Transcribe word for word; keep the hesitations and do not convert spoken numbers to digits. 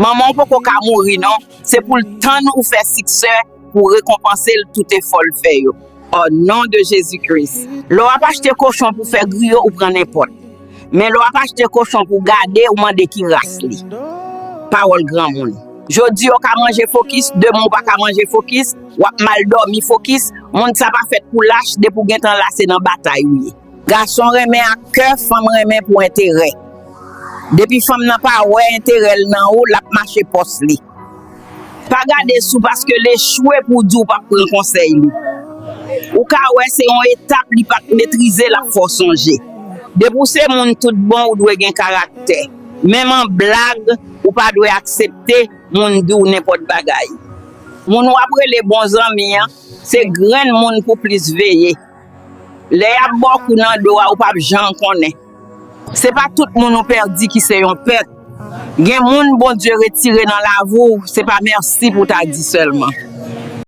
Manman w poko ka mouri non. Se pou l tann ou fè siksè pou rekonpanse l tout efò l fè yo. O non de Jezi Kris. Lè w ap achte kochon pou fè griyo, ou pran nenpòt. Men lè w ap achte kochon pou gade, ou mande ki ras li. Pawòl granmoun. Jodi w ka manje fokis, demen w pa ka manje fokis, w ap mal dòmi fokis. Moun sa pa fèt pou lach, depi w gentan la se nan batay ou ye. Gason renmen ak kè, fanm renmen pou enterè. Depi fanm nan pa wè enterè l nan ou, l ap mache pòs li. Pa gade sou paske l echwe pou w di w p ap pran konsèy li. Ou ka wè se yon etap li pa t metrize l ap fè w sonje. Depi w se moun tout bon ou dwe gen karaktè. Menm an blag ou pa dwe aksepte moun di w nenpòt bagay. Moun w ap rele bon zanmi an se grenn moun pou plis veye. Lè y ap ba w kou nan do a ou p ap janm konnen. Se pa tout moun ou pèdi ki se yon pèt. Gen moun Bondye retire nan lavi w, se pa mèsi pou w ta di sèlman.